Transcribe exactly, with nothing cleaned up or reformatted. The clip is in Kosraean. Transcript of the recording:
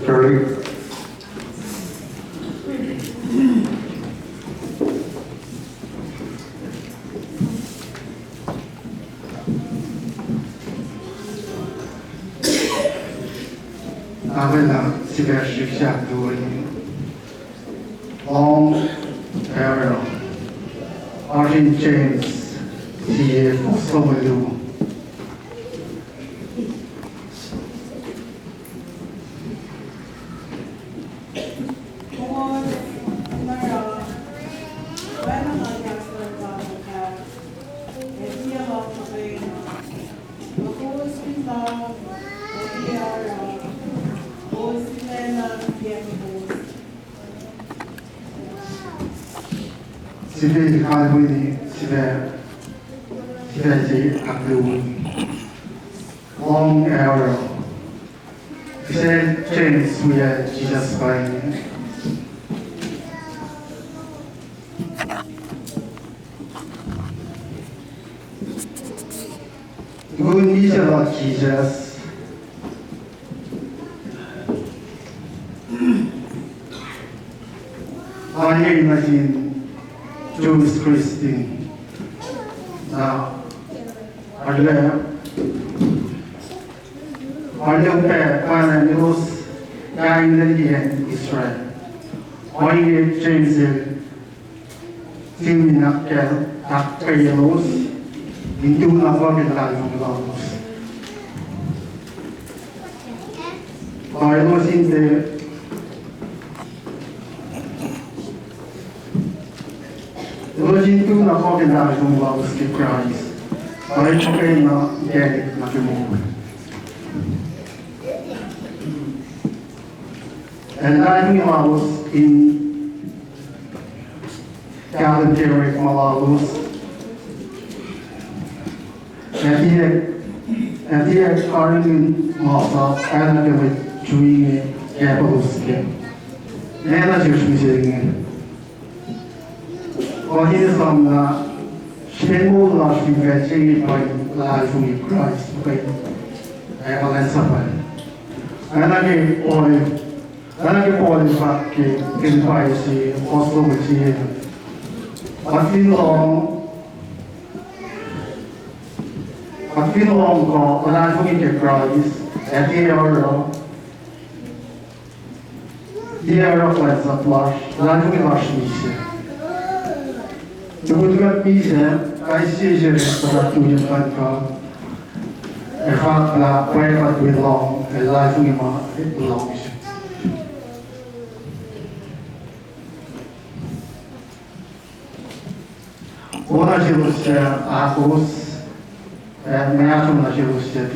Curley. Akwena sifac srihsrihk luhn Long Arrow. Oasr in James sie, fuhs longoul luo. Sifac kalweni, sifac, sifac se ahkluo. Long Arrow. Pihsen James wi Jisus pa inge. Tukun misac luhn Jisus, ohiyac nuh sin Jewish Christian, na arlac, arlac upac pwacnwacng elos kaingacn liki acn Israel. Ohinge James el sihm in ahk-, ahkkweyaclos in tu na fuhkah luhlahlfongi lalos. Tuh elos in tiac, elos in tu na fuhkah luhlahlfongi lalos ke Kraist, tuh el muhkwena inkacnek nuh ke moul. Ac luhlahlfongi lalos in kahlwem ke orekma lalos. Ac tiac, ac tiac karihngihn masap, ac nuh ke mwet Jew inge kahpahlos kac. Meac na sesr mihsenge? Kuht in esam lah srihpen moul lasr fin facl se inge pa in luhlahlfongi Kraist, pa in, ac kuhlwacnsapuhl. Oacna ke Paul, oacna ke Paul el fahk ke Philippi sie, fuhs longoul sie, kuht fin lohng, kuht fin lohng kuh luhlahlfongi ke Kraist, ac tiac oruh, tiac oruh kuhlwacnsap lasr, luhlahlfongi lasr misac. Tukun kuht misac, kais sie sesr kuht tuyak luhn God, ac fahk lah pwacye kuht wi lohng, ac luhlahlfongi ma lohng se. Oacna selos suc ahkos, ac mwe ahsor na selos suc